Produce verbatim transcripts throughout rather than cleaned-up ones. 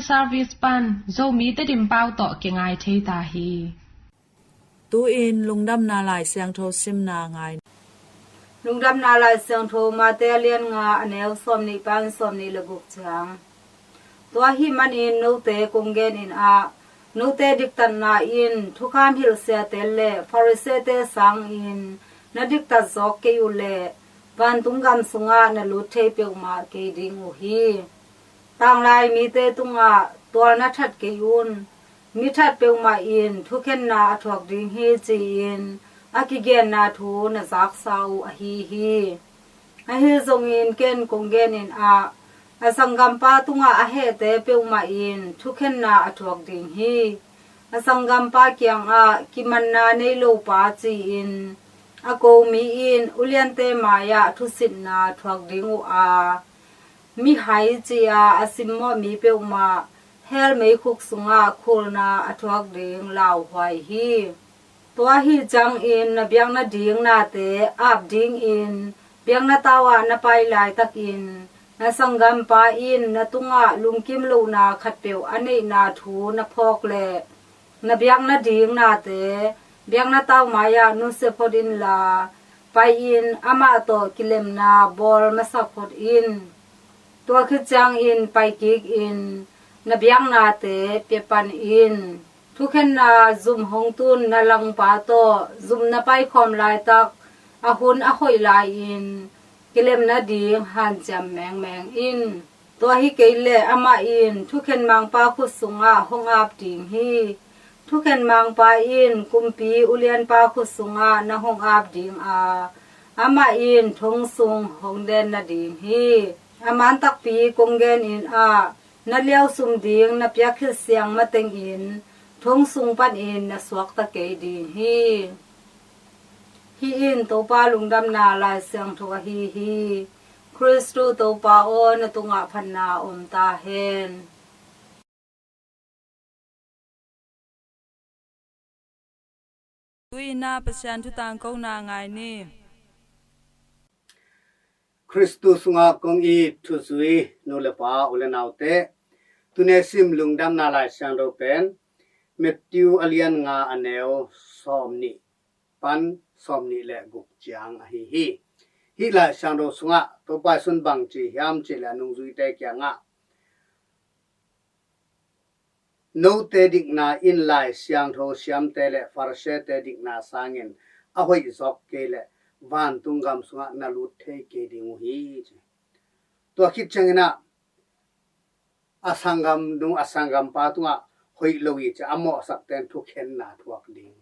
Service pan Zomi Tedim pau tawh kingai thei ta hi. Tu-in Lungdamna Lai Siangtho simna ngai. Lungdamna Lai Siangtho Mate a lian nga, a neu sawmnih pan sawmnih le guk ciang. Tua ahih manin note kong genin ah, note diktatna in thukham hilhsiate le Pharisee-te sangin na diktat zawk kei uh leh, vantung gam sungah na lut thei peuhmah kei ding uh hi. Tanglai mite tungah tual na that kei un. Mi that peuhmah in thukhenna a thuak ding hi, ci-in a kigenna thu na zaksa uh ahi hi. Ahi zongin ken kong genin ah, a sanggampa tungah a hehte peuhmah in thukhenna a thuak ding hi. A sanggampa kiangah kimanna nei lo pa ci-in a ko mi in uliante mai-ah thusitna thuak ding uh a, mihai ci-a a simmawh mi peuhmah hell meikhuk sungah khulna a thuak ding lauhuai hi. Tua ahi ciangin na biak nading nate ap dingin biakna tau-ah na pai laitakin, na sanggampa in na tungah lungkim lohna khatpeuh a neihna thu na phawk leh, na biak nading nate biakna tau mai-ah nusia phot inla, pai-in amah tawh kilemna bawl masak phot in. Tua khit ciangin pai kikin na biaknate pia pan in. Thukhenna zum hong tun na langpa tawh zum na paikhawm laitak a hun a hoih lai-in kilem nading hanciam mengmeng in. Tua hi kei leh amah in thukhen mangpa khut sungah hong ap ding hi. Thukhen mangpa in kumpi ulianpa khut sungah na hong ap ding a, amah in thong sung hong den nading hi. A man takpi kong genin ah, na liau sum ding na piak khit siang matengin thong sung panin na suakta kei ding hi. Hih in Topa Lungdamna Lai Siangtho ahi hi. Khristu Topa aw, na tungah phatna om ta hen. Tu-in ah Pasian thu tangkona ngai ni. Khristu sungah kong it thuzui nu le pa, u le naute, tuni sim Lungdamna Lai Siangtho pen Matthew a lian nga, a neu sawmnih pan sawmnih le guk ciang ahi hi. Hih Lai Siangtho sungah Topa Jesu'n bang ci hiam cih leh a nungzuite kiangah, note dikna in Lai Siangtho siamte le Pharisee-te dikna sangin a hoih zawk kei leh vantung gam sungah na lut thei kei ding uh hi, ci. Tua khit ciangin ah, a sanggamnu, a sanggampa tungah hoih lo i ci a mawhsakte in thukhenna thuak ding,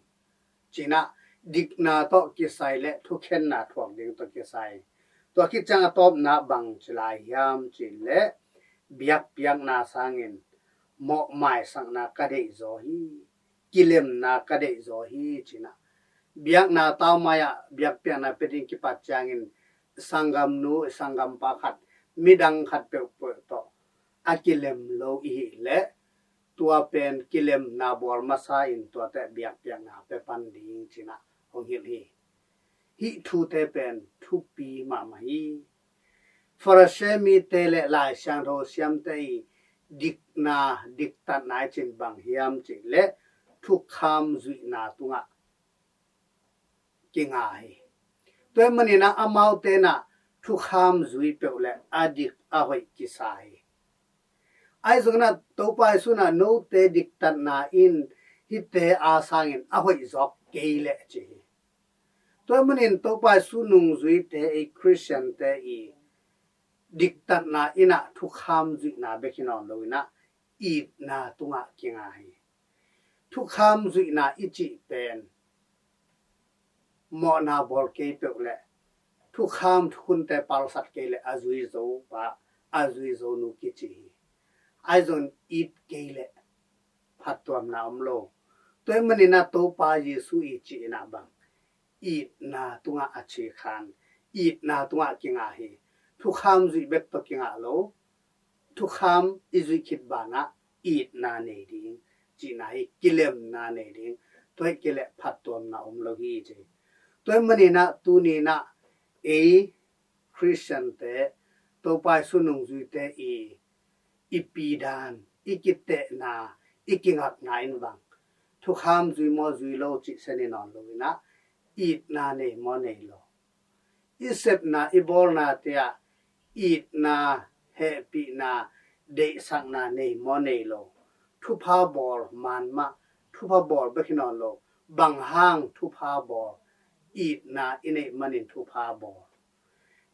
ci-in ah, dikna tawh kisai le thukhenna thuak ding tawh kisai. Tua khit ciang a tawpna bang ci lai hiam cih leh, biakpiakna sangin mawhmaisakna ka deihzaw hi, kilemna ka deihzaw hi, ci-in ah, biakna tau mai-ah biakpiakna pia ding kipat ciangin sanggamnu, sanggampa khat, midang khat peuhpeuh tawh a kilem lo i hih leh, tua pen kilemna bawl masa in tuate biakpiakna pia pan ding, ci-in ah hong hilh hi. Hih thute pen thupi mahmah hi. Pharisee mite le Lai Siangtho siamte i dikna, diktatna i cih bang hiam cih leh thukham zuihna tungah kinga hi. Tua ahih manin ah amaute in ah thukham zui peuh leh a dik a hoih kisa hi. Ahi zongin ah Topa Jesu'n ah note diktatna in hihte a sangin a hoih zawk kei leh, ci hi. Tua ahih manin Topa Jesu nungzuite, ei Khristiante i diktatna in ah thukham zuihna bek hi nawn lo-in ah itna tungah kinga hi. Thukham zuihna i cih pen mawhna bawl kei peuh leh, thukham thukhunte palsat kei leh a zuizo pa, a zuizo nu kici hi. Ahi zongin it kei leh phattuamna om lo. Tua ahih manin ah Topa Jesu i cihna bang itna tungah a cikhan, itna tungah kinga hi. Thukham zuih bek tawh kingah lo. Thukham i zuih khit banah itna nei ding, cihna hi, kilemna nei ding, tua hi kei leh phattuamna om lo hi, ci. Tua ahih manin ah tuni-in ah ei Khristiante, Topa Jesu nungzuite i, i pidan, i kitehna, i kingakna in bang thukham zui maw zui lo cih seni nawn lo inah, itna nei maw nei lo, i sepna i bawlnate ah itna, hehpihna, deihsakna nei maw nei lo, thupha bawl man mah, thupha bawl bek hi nawn lo, bang hang thupha bawl, itna i neih manin thupha bawl.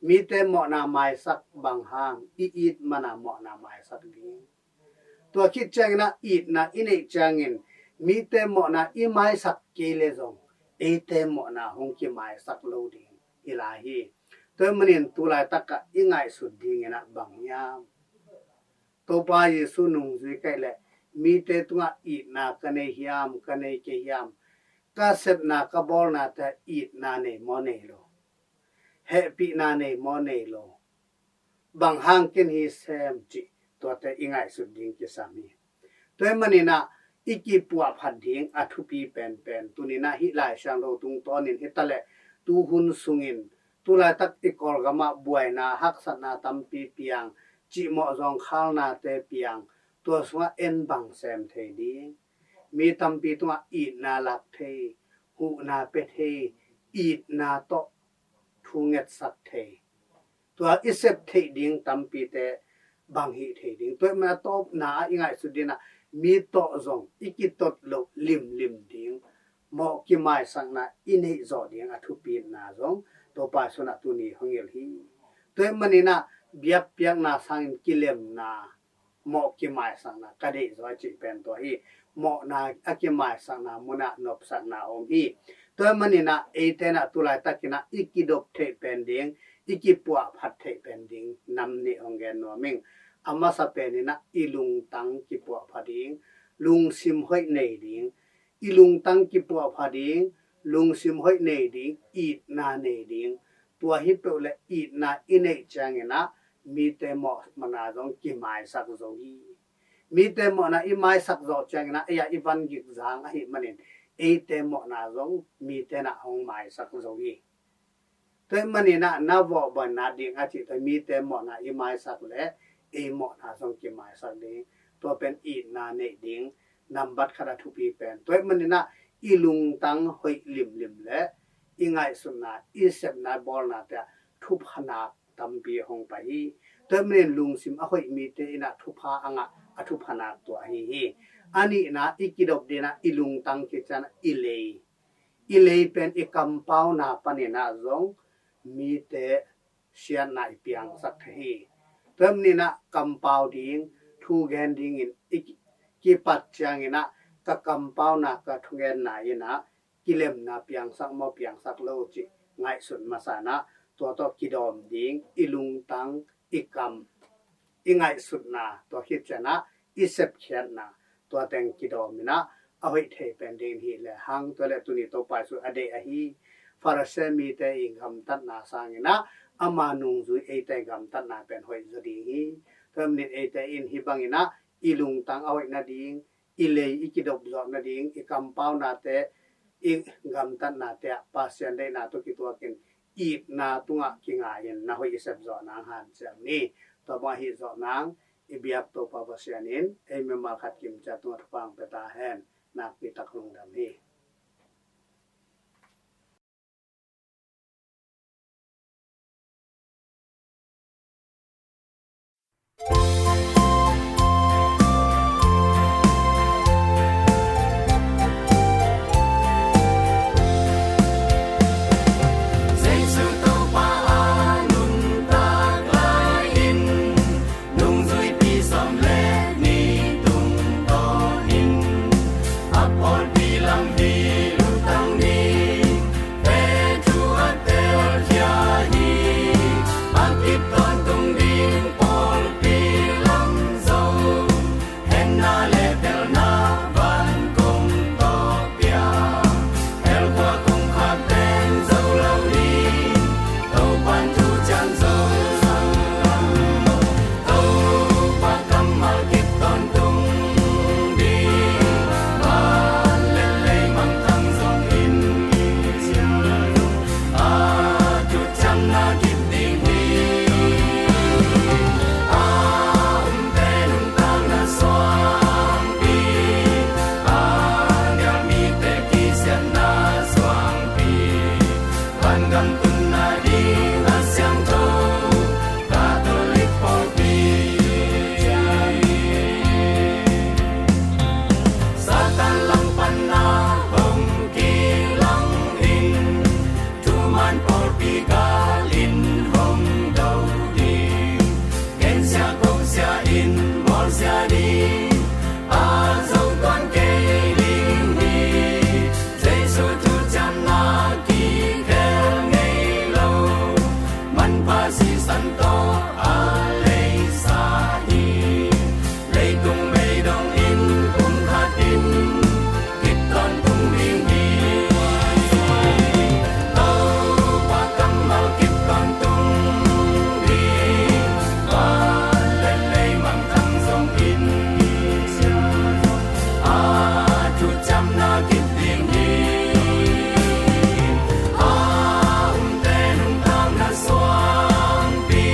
Mite mawhna maisak bang hang, i it mana mawhna maisak ding. Tua khit cianginah itna i neih ciangin mite mawhna i maisak kei le zong eite mawhna hong kimaisak lo ding hi lai hi. Tua manin tu laitakah i ngaihsut dinginah bang hiam? Topa Jesu nungzui ka hih leh mite tungah itna ka nei hiam, ka nei kei hiam? Ka sepna, ka bawlnate itna nei maw nei lo? Hehpihna nei maw nei lo? Bang hang ken hi sem cih tuate i ngaihsut ding kisam hi. Tua ahih maninah i kipuahphat ding a thupi penpen tuninah hih Lai Siangtho tungtawnin hitaleh tuhun sungin tu laitak i Kawlgamah buaina, haksatna tampi piang, cihmawh zawngkhalnate piang, tua sungah en bang sem thei ding? Mi tampi tungah itna lak thei, huhna pia thei, itna tawh thu ngetsak thei, tua i sep theih ding tampite bang hih thei ding? Tua ahih manin a tawpna ah i ngaihsut dinah mi tawh zong i kitot loh limlim ding, mawh kimaisakna i neih zawh ding a thupina zong Topa Jesu inah tuni hong hilh hi. Tua ahih maninah biakpiakna sangin kilemna, mawh kimaisakna ka deih zaw a cih pen tua hi. Mawhna a kimaisakna munah nopsakna om hi. Tua ahih maninah eite inah tu laitakinah i kidop theih pen ding, i kipuahphat theih pen ding nam nih hong gen nuam ing. A masa peninah i lungtang kipuahphat ding, lungsim hoih nei ding, i lungtang kipuahphat ding, lungsim hoih nei ding, itna nei ding. Tua hi peuh le itna i neih cianginah mite mawhna zong kimaisak zo hi. Mite mawhna i maisak zawh cianginah ei-ah i van gik zang ahih manin eite mawhna zong mite inah hong maisak zo hi. Tua ahih maninah na vawh bawlna ding a cih tua mite mawhna i maisak le ei mawhna zong kimaisak ding. Tua pen itna neih ding nambat khat a thupi pen. Tua ahih maninah i lungtang hoih limlim le i ngaihsutna, i sepna, bawlnate ah thuphanak tampi hong pai hi. Tua ahih manin lungsim a hoih mite inah thupha a ngah, a thuphanak tua ahi hi. A nihna i kidop dinah i lungtang kicianah i lei, i lei pen i kampauna paninah zong mite siatna i piangsak thei hi. Tua ahih maninah kampau ding, thugen dingin i ki-, kipat cianginah ka kampauna, ka thugenna inah kilemna piangsak maw piangsak lo cih ngaihsut masa inah tua tawh kidawm ding, i lungtang, i kam, i ngaihsutna, tua khit cianah i sepkhiatna, tua teng kidawm inah a hoih thei pen ding hi le hang. Tua le tuni Topa Jesu a deih ahi Farisi mite i gamtatna sanginah ama nungzui eite gamtatna pen hoih zaw ding hi. Tua ahih manin eite in hih banginah i lungtang a hoih nading, i lei i kidop zawh nading, i kampaunate, i gamtatnate ah Pasian deihna tawh kituakin itna tungah kingai-in na hoih i sep zawh nang hanciam ni. Tua bang ahi zawh nang i biak Topa Pasian in ei mimal khat kimciat tungah thupha hong pia ta hen. Nakpi tak lungdam hi. Jesu Topa a nuntak lai-in, nungzuipi sawm le nih tungtawnin a pawlpi lam hi. Nading a siangtho Catholic pawlpi. Satan langpanna hong kilangin, thuman pawlpi galin hong do ding. Gensia kosia in bawlsia ding a zo tuan kei ding hi. Jesu thuciamna kikhel ngei lo, manpha sisan tawh a leisa hi. Leitung bei dongin kum khatin kip tawntung ding hi. Topa kammal kip tawntung ding, van le leimang thang zongin a thuciamna kip ding hi. A umte nuntakna suangpi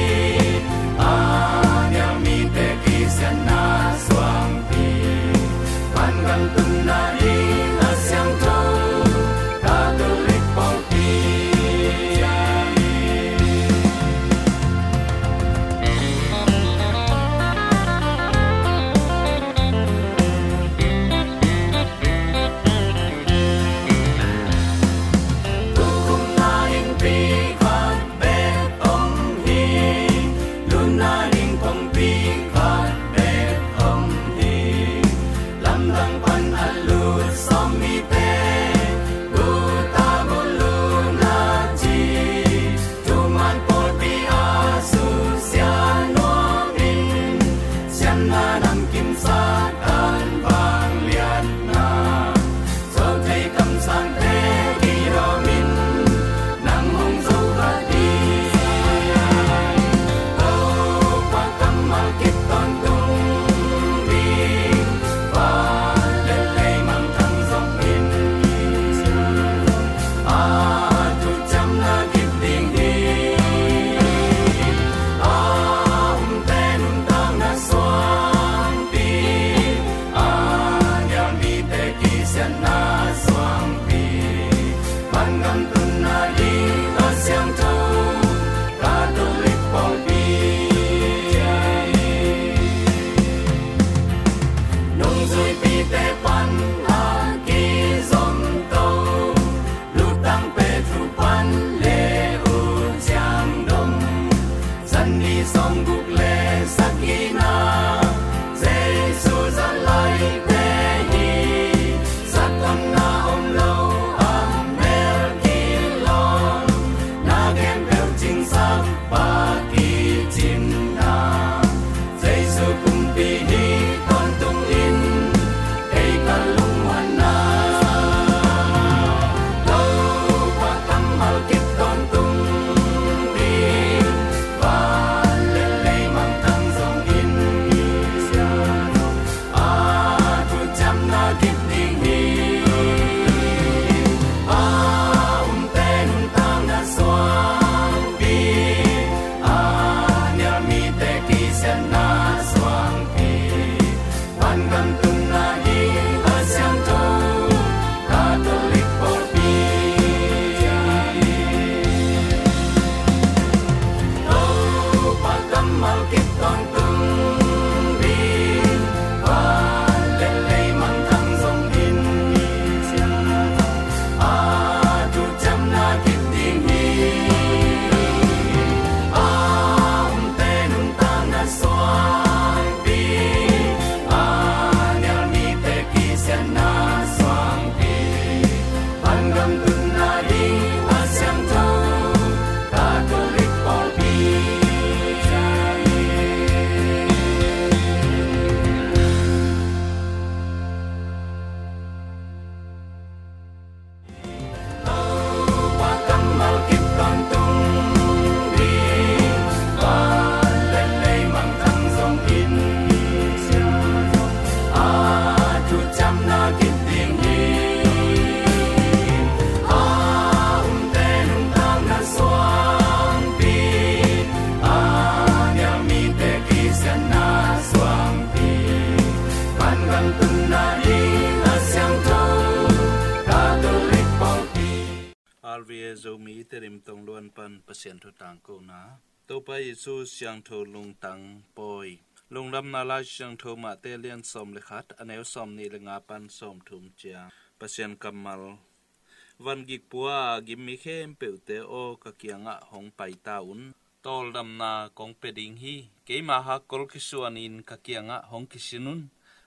Tedim Tongluan pan Pasian thu tangkona. Topa Jesu siangtho lungtang pawi. Lungdamna Lai Siangtho Mate lian sawm le khat, a neu sawm nih le nga pan sawm thum ciang. Pasian kammal. Van gik pua a gim mi khempeuhte aw, ka kiangah hong pai ta un. Tawldamna kong pia ding hi. Keima hakkol kisuanin ka kiangah hong kisin un.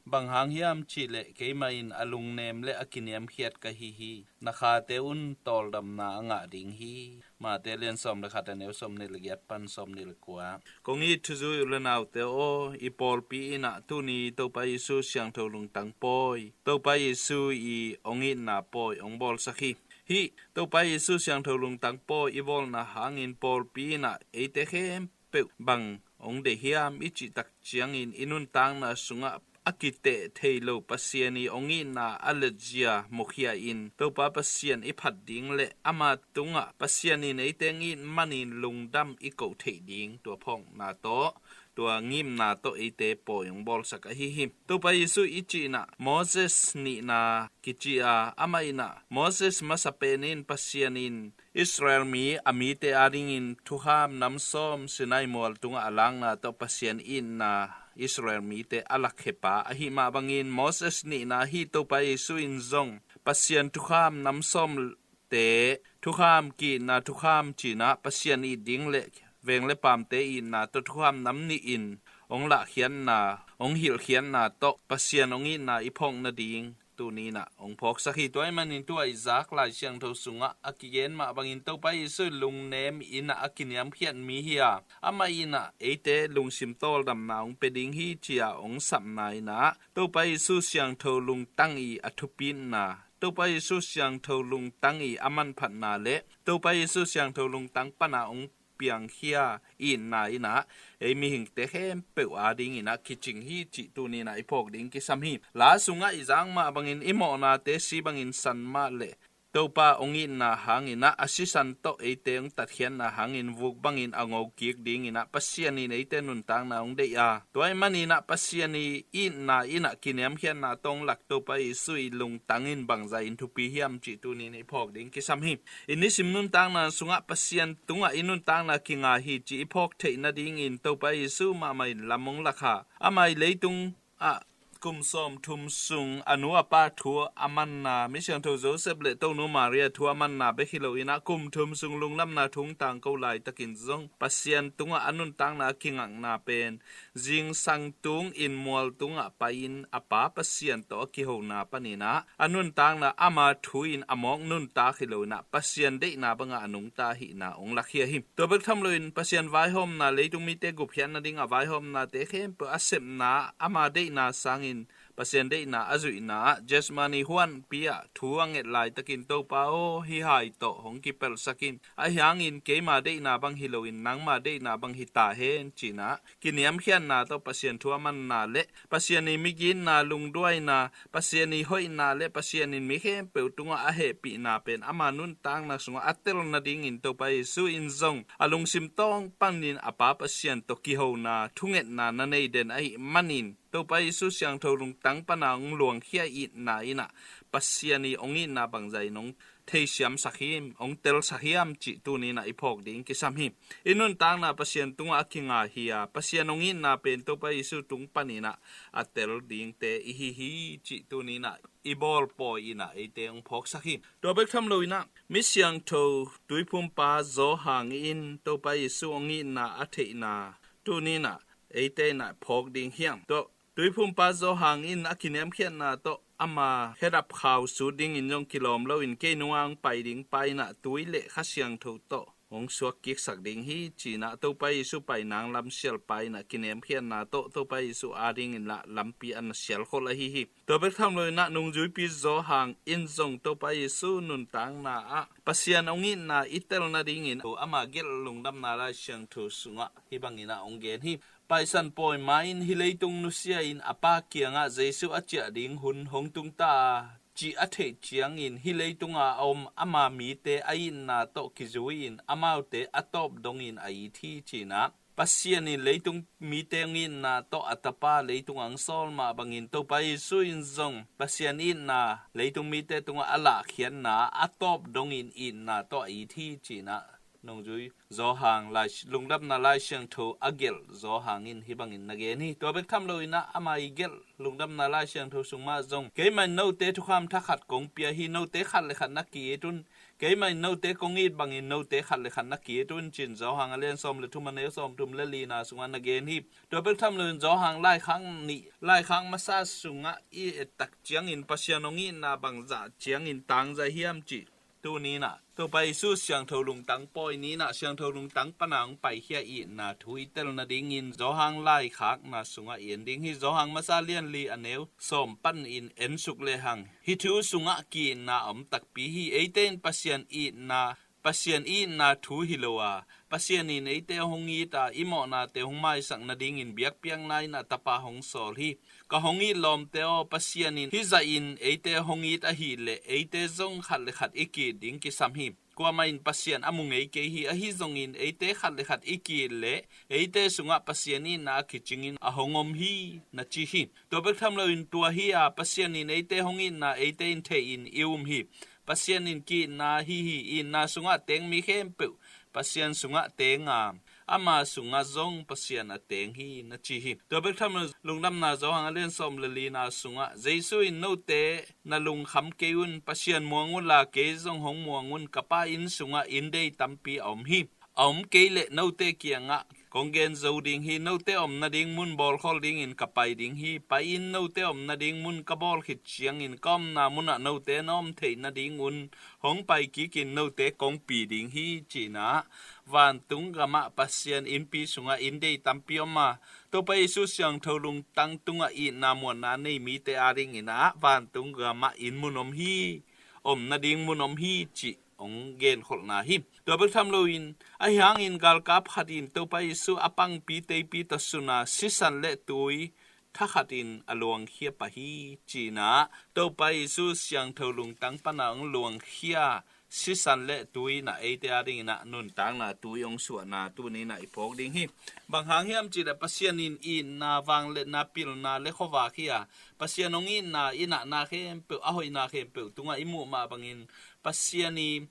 Bang hang hiam cihleh keimah in a lungnem le a kiniamkhiat ka hi hi. Na khate un tawldamna a ngah ding hi. Mate lian sawm le khat, a neu sawm nih le giat pan sawm nih le kua. Kong it thuzui u le naute aw, i pawlpi in ah tuni Topa Jesu siangtho lungtang pawi, Topa Jesu i hong itna pawi hong bawlsak hi. Hih Topa Jesu siangtho lungtang pawi i bawlna hangin pawlpi in ah eite khempeuh bang hong deih hiam i cih tak ciangin i nuntakna sungah a kiteh thei lo Pasian i hong itna a letzia mukhia in Topa Pasian i phat ding le ama tungah Pasian in eite hong it manin lungdam i koh theih ding tua phawkna tawh, tua ngimna tawh eite pawi hong bawlsak ahi hi. Topa Jesu i cihna Moses nihna kici a, amah in ah Moses masa pen in Pasian in Israel mi a mite adingin thukham nam sawm Sinai mual tungah a lakna tawh Pasian itna Israel mite a lakkhia pa ahi mah bangin Moses nihna hi Topa Jesu in zong Pasian thukham nam sawm te thukham ki-itna thukham cihna Pasian it ding le veng le pamte itna tawh thukham nam nih in hong lahkhiatna, hong hilhkhiatna tawh Pasian hong itna i phawk nading tuni in ah hong phawksak hi. Tua ahih manin tua i zak Lai Siangtho sungah a kigen mah bangin Topa Jesu lungnem in ah a kiniamkhiat mi hi a, amah in ah eite lungsim tawldamna hong pia ding hi ci-a hong sapna in ah Topa Jesu siangtho lungtang i a thupitna, Topa Jesu siangtho lungtang i a manphatna le Topa Jesu siangtho lungtang pana hong piangkhia itna in ah ei mihingte khempeuh adingin ah kicing hi cih tuni in ah i phawk ding kisam hi. La sungah i zak mah bangin i mawhnate si bangin san mah le Topa hong itna hangin ah a sisan tawh eite hong tatkhiatna hangin vuk bangin a ngo kik dingin ah Pasian in eite nuntakna hong deih a, tua ahih manin ah Pasian i itna in ah kiniamkhiatna tawh hong lak Topa Jesu i lungtang in bangzah in thupi hiam cih tuni in i phawk ding kisam hi. I nisim nuntakna sungah Pasian tungah i nuntakna kinga hi cih i phawk theih nadingin Topa Jesu mahmah in lam hong lak a, amah i leitung ah kum sawmthum sung a nu a pa thu a manna, Misiangtho Joseph le Tonu Maria thu a manna bek hi loin ah kum thum sung lungdamna thu hong tangko laitakin zong Pasian tungah a nuntakna a kingakna pen zingsang tungin mual tungah pai-in a pa Pasian tawh a kihona panin ah a nuntakna ama thu in a mawk nuntak hi loin ah Pasian deihna bangah a nungta ahihna hong lakkhia hi. Tua bek tham loin Pasian vaihawmna, leitung mite gupkhiat nading a vaihawmnate khempeuh a sepna ama deihna sangin Pasian deihna a zuihna ah Gethsemane huanpi ah thu a nget laitakin Topa aw, hih hai tawh hong kipelhsak in, ahi hangin keima deihna bang hi loin nangma deihna bang hi ta hen ci-in ah kiniamkhiatna tawh Pasian thu a manna le Pasian i miginna, lungduaina, Pasian i hoihna le Pasian in mi khempeuh tungah a hehpihna pen ama nuntakna sungah a tel nadingin Topa Jesu in zong a lungsim tawng panin a pa Pasian tawh kihona thungetna na nei den ahih manin Topa Jesu siangtho lungtang pana hong luangkhia itna in ah Pasian i hong itna bangzah in hong theisiamsak hiam, hong telsak hiam cih tuni in ah i phawk ding kisam hi. I nuntakna Pasian tungah a kinga hi a, Pasian hong itna pen Topa Jesu tung panin ah a tel dingte i hi hi cih tuni in ah i bawl pawi in ah eite hong phawksak hi. Tua bek tham loin ah Misiangtho Tuiphumpa Johan in Topa Jesu hong itna a theihna tuni in ah eite in ah phawk ding hiam? Tua Tuiphumpa Johan in a kiniamkhiatna tawh ama khedap khau sut dingin zong kilawm loin kei nungah hong pai ding pa in ah tui le Kha Siangtho tawh hong suak kiksak ding hi ci-in ah Topa Jesu pai nang lam sialpa in ah kiniamkhiatna tawh Topa Jesu adingin lah lampi a na sialkhol ahi hi. Tua bek tham loin ah nungzuipi Johan in zong Topa Jesu nuntakna ah Pasian hong itna i tel nadingin ama gelh Lungdamna Lai Siangtho sungah hih bangin ah hong gen hi. Paisan pawi ma-in hih leitung nusia-in a Pa kiangah Jesu a ciah ding hun hong tungta a, cih a theih ciangin hih leitunga a om ama mite a itna tawh kizui-in amaute a tawp dongin a it hi ci-in ah Pasian in leitung mite hong itna tawh a tapa leitung ang sawl mah bangin Topa Jesu in zong Pasian itna leitung mite tungah a lahkhiatna a tawp dongin itna tawh a it hi cinah nungzui Zawhang lai, lungdamna lai siangtho a gelh Zawhang in hih bangin na gen hi. Tua bek tham loinah ama i gelh lungdamna lai siangtho sung mah zong keimah in note thukham thakhat kong pia hi, note khat le khat na ki-it un. Keimah in note kong it bangin note khat le khat na ki-it un cin Zawhang a lian sawm le thum a neu sawm thum le lina sungah na gen hi. Tua bek tham loin Zawhang laikhak nih, laikhak masa sungah i ettak ciangin Pasian hong itna bangzah ciangin tangzai hiam cih tuninah Topa Jesu siangtho lungtang pawi ninah siangtho lungtang pana hong paikhia itna thu i tel nadingin Zawhang laikhakna sungah i en ding hi. Zawhang masa lian li a neu sawm panin en suk lehang hih thu sungah ki-itna a om takpi hi. Eite in Pasian itna, Pasian itna thu hi lo a, Pasian in eite hong it a, i mawhnate hong maisak nadingin biakpiakna in a tapa hong sawl hi. Ka hong it lawmte aw, Pasian in hih zahin eite hong it ahileh eite zong khat le khat i ki-it ding kisam hi. Kuamah in Pasian a mu ngei kei hi. Ahi zongin eite khat le khat i ki-it leh eite sungah Pasian itna a kicingin a hong om hi, na ci hi. Tua bek tham loin tua hi a, Pasian in eite hong itna eite in theihin i um hi. Pasian in ki-itna hi hi. Itna sungah teng mi khempeuh Pasian sungah teng a, ama sungah zong Pasian a teng hi, na ci hi. Tua bek tham lo lungdamna Zawhang a lian sawm le lina sungah Jesu in note na lungkham kei un, Pasian muang unla kei zong hong muang un. Ka Pa inn sungah inn dei tampi a om hi. A om kei leh note kiangah kong gen zo ding hi. Note om nading mun bawlkhawl dingin ka pai ding hi. Pai-in note om nading mun ka bawl khit ciangin ka omna munah note na om theih nadingun hong pai kikin note kong pi ding hi, cinah vantung gamah Pasian innpi sungah inn dei tampi om a, Topa Jesu siangtho lungtang tungah itna muanna a nei mite adingin ah vantung gamah inn mun om hi, om nading mun om hi cih hong genkholhna hi. Tua bek tham loin ahi hangin galkap khat in Topa Jesu a pangpi teipi tawh sun a, sisan le tui thakhat in a luangkhia pah hi, cinah Topa Jesu siangtho lungtang pana hong luangkhia sisan le tui in ah eite adingin ah nuntakna tui hong suahna tuninah i phawk ding hi. Bang hang hiam cihleh Pasian in itna, vangliatna, pilna le khuavak hi a, Pasian hong itna i nahna khempeuh, a hoihna khempeuh tungah i muh mah bangin Pasian i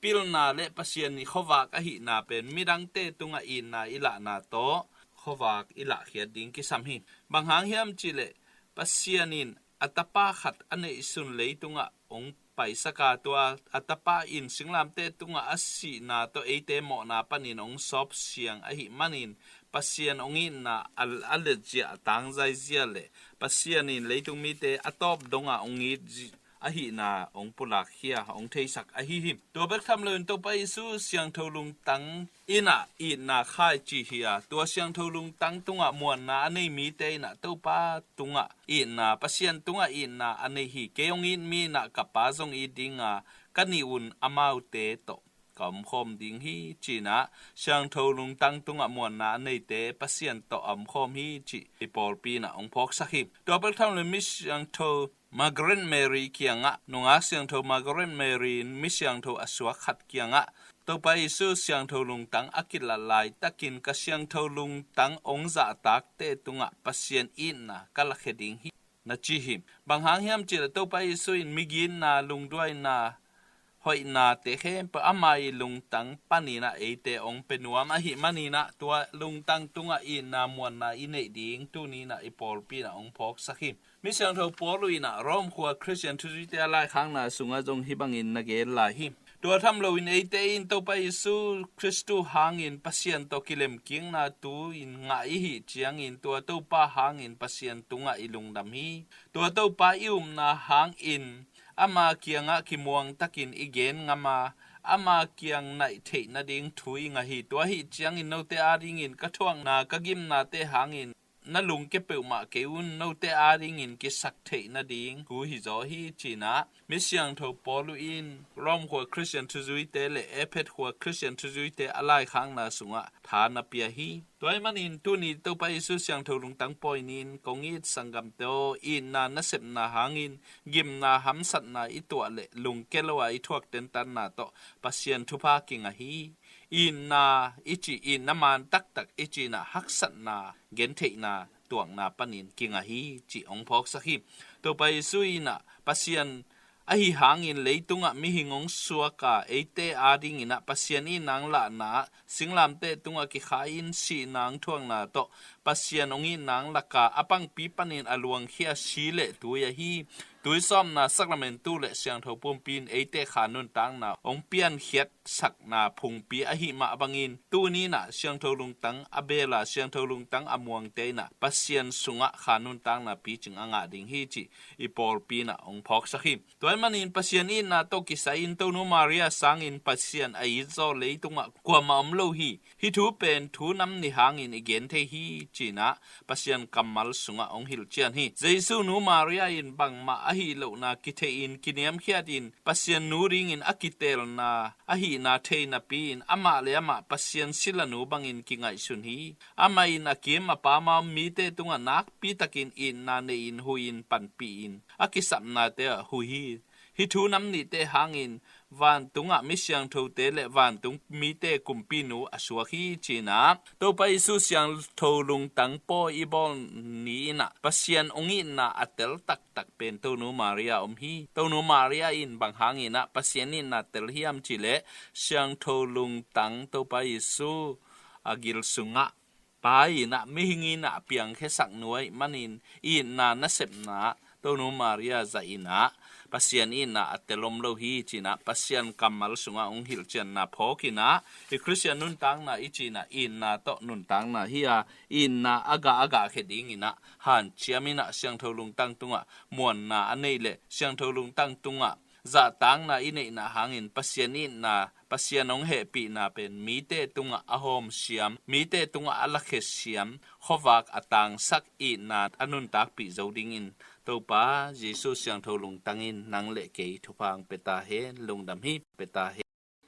pilna le Pasian i khuavak ahihna pen midangte tungah itna i lahna tawh khuavak i lahkhiat ding kisam hi. Bang hang hiam cihleh Pasian in a tapa khat a neihsun leitungah hong paisak a, tua a tapa in singlamteh tungah a sihna tawh eite mawhna panin hong sawpsiang ahih manin Pasian hong itna a, a letziah a tangzaizia le Pasian in leitung mite a tawp dongah hong it zi-, ahihna hong pulakkhia, hong theisak ahi hi. Tua bek tham loin Topa Jesu siangtho lungtang in ah itna khai ci hi a, tua siangtho lungtang tungah muanna a nei mite in ah Topa tungah itna, Pasian tungah itna a nei hi. Kei hong it mi in ah ka Pa zong it ding a, ka nih un amaute tawh ka omkhawm ding hi, cinah siangtho lungtang tungah muanna a neite Pasian tawh a omkhawm hi cih i pawlpi in ah hong phawksak hi. Tua bek tham loin mi siangtho Margaret Mary kiangah, nungak siangtho Margaret Mary in mi siangtho a suak khat kiangah Topa Jesu siangtho lungtang a kilat laitakin ka siangtho lungtang hong zahtakte tungah Pasian itna ka lakhia ding hi, na ci hi. Bang hang hiam cihleh Topa Jesu in migitna, lungduaina, hoihnate khempeuh ama i lungtang panin ah eite hong pia nuam ahih manin ah tua lungtang tungah itna muanna i neih ding tuninah i pawlpi in ah hong phawksak hi. Mi siangtho Paul in ah Rom khua Khristian thuzuite a laikhakna sungah zong hih bangin na gen lai hi. Tua tham loin eite in Topa Jesu Khristu hangin Pasian tawh kilemkikna tu-in ngah i hih ciangin tua Topa hangin Pasian tungah i lungdam hi. Tua Topa i upna hangin ama kiangah kimuangtakin i gen ngam a, ama kiang naih theih nading thu i ngah hi. Tua ahih ciangin note adingin ka thuakna, ka gimnate hangin na lungkia peuhmah kei un, note adingin kisak theih nading thu hizaw hi, cinah mi siangtho Paul in Rom khua Khristian thuzuite le Efet khua Khristian thuzuite a laikhakna sungah tha na pia hi. Tua ahih manin tuni Topa Jesu siangtho lungtang pawi ni-in kong it sanggamte aw, itna nasepna hangin gimna hamsatna i tuah le lungkia lo a i thuak tentanna tawh Pasian thupha kingah hi. itna i cih, itna man taktak i cih in ah haksatna, gentheihna, tuakna panin kingah hi cih hong phawksak hi. Topa Jesu in ah Pasian ahi hangin leitungah mihing hong suak a, eite adingin ah Pasian itna hong lahna ah singlamteh tungah kikhai-in sihna hong thuakna tawh Pasian hong itna hong lak a, a pangpi panin a luangkhia si le tui ahi, tuisawpna, sakramentu le siangtho pumpi in eite kha nuntakna hong piankhiat sakna phungpi ahih mah bangin, tuni in ah siangtho lungtang a beel a, siangtho lungtang a muangte in ah Pasian sungah kha nuntakna picing a ngah ding hi cih i pawlpi in ah hong phawksak hi. Tua ahih manin Pasian itna tawh kisai-in Tonu Maria sangin Pasian a itzaw leitungah kuamah om lo hi. Hih thu pen thu nam nih hangin i gen thei hi ci-in ah Pasian kammal sungah hong hilhcian hi. Jesu nu Maria in bangmah ahi lohna kitheihin kiniamkhiatin Pasian nu dingin a kiteelna ahihna thei napi-in amah le amah Pasian silanu bangin kingaihsun hi. Amah in a kim a pam a om mite tungah nakpitakin itna nei-in, hui-in, panpih-in a kisapnate ah hui hi. Hih thu nam nihte hangin vantungah mi siangthote le vantung mite kumpinu a suak hi ci-in ah Topa Jesu siangtho lungtang pawi i bawl ni-in ah Pasian hong itna a tel taktak pen Tonu Maria om hi. Tonu Maria in bang hangin ah Pasian itna tel hiam cih leh siangtho lungtang Topa Jesu a gil sungah Pa in ah mihing in ah piangkhiasak nuai manin itna nasepna Tonu Maria zah in ah Pasian itna a tel om lo hi ci-in ah Pasian kammal sungah hong hilhcianna phawk in ah i Khristian nuntakna i cih in ah itna tawh nuntakna hi a, itna a gah a gah khia dingin ah hanciam in ah siangtho lungtang tungah muanna a neih le siangtho lungtang tungah zahtakna i neihna hangin Pasian itna, Pasian hong hehpihna pen mite tungah a hawmsiam, mite tungah a lakhia siam, khuavak a tangsak itna a nuntakpih zo dingin Topa Jesu siangtho lungtang in nang le kei thupha hong pia ta hen. Lungdam hi. Pia ta hen.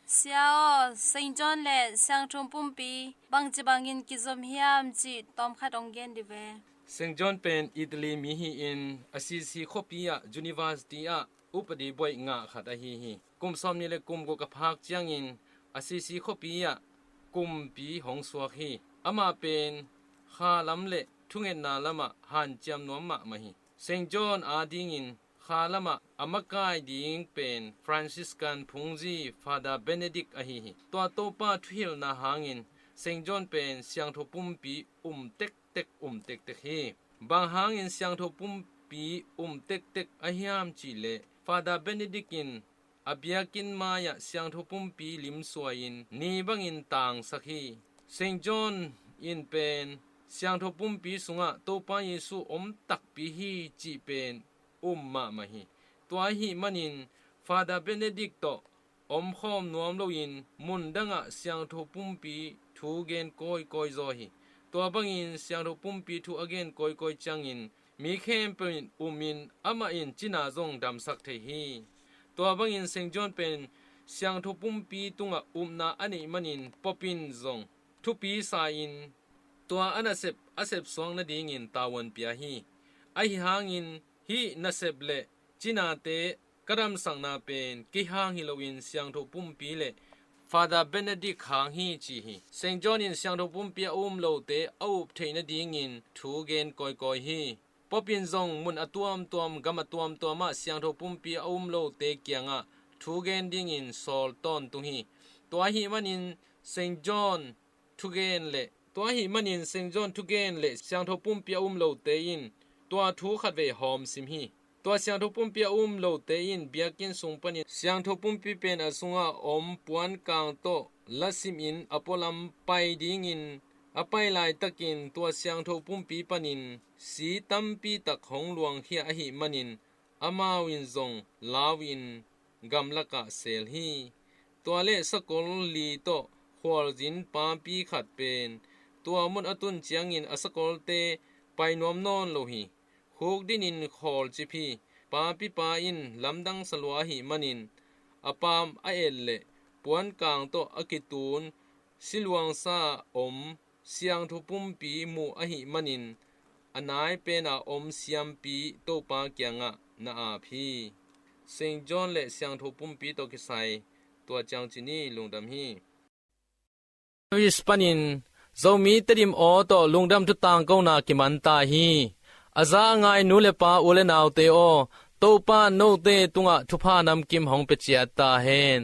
Sia aw, Saint John le siangtho pumpi bangci bangin kizom hiam cih tawmkhat hong gen dih ve. Saint John pen Italy mi hi-in Assisi khuapi ah university ah upadi buaih ngah khat ahi hi. Kum sawmnih le kum guk a phak ciangin Assisi khuapi ah kumpi hong suak hi. Amah pen kha lam le thungetna lamah hanciam nuam mahmah hi. Saint John adingin kha lamah a makai ding pen Franciscan phungzi Father Benedict ahi hi. Tua Topa thuhilhna hangin Saint John pen siangtho pumpi um tektek, um tektek hi. Bang hangin siangtho pumpi um tektek a hiam cih leh Father Benedict in a biakinn mai-ah siangtho pumpi limsuai-in ni bangin tangsak hi. Saint John in pen siangtho pumpi sungah Topa Jesu om takpi hi cih pen um mahmah hi. Tua ahih manin Father Benedict tawh omkhawm nuam loin mun dangah siangtho pumpi thu gen kawikawi zaw hi. Tua bangin siangtho pumpi thu a gen kawikawi ciangin mi khempeuh in umin amah in cina zong damsak thei hi. Tua bangin Saint John pen siangtho pumpi tungah upna a neih manin Pope in zong thupi sa-in tua a nasep a sepsuak nadingin tavuan pia hi. Ahi hangin hih nasep le cinate ka damsakna pen kei hang hi loin siangtho pumpi le Father Benedict hang hi ci hi. Saint John in siangtho pumpi a um lote a up theih nadingin thu gen kawikawi hi. Pope in zong mun a tuamtuam, gam a tuamtuamah siangtho pumpi a um lote kiangah thu gen dingin sawl tawntung hi. Tua ahih manin Saint John thugen le, tua ahih manin Saint John thugen le siangtho pumpi a um lote in tua thu khatvei hawm sim hi. Tua siangtho pumpi a um lote in biakinn sung panin siangtho pumpi pen a sungah om puankang tawh lasimin a pualam pai dingin a pai laitakin tua siangtho pumpi panin si tampi tak hong luangkhia ahih manin amau in zong lau-in gamlakah seel hi. Tua le sakol li tawh khualzin papi khat pen tua mun a tun ciangin a sakolte pai nuam nawn lo hi. Khukdinin khawlcip hi. Papipa in lamdang salua ahih manin a paam a et leh puankang tawh a kitun siluangsa om siangtho pumpi muh ahih manin a nai pena om siampi Topa kiangah na ap hi. Saint John le siangtho pumpi tawh kisai tua ciang ci ni. Lungdam hi. Jarvis panin Zomi Tedim aw tawh lungdam thu tangkona kiman ta hi. A za a ngai nu le pa, u le naute aw, Topa in note tungah thupha namkim hong pia ciat ta hen.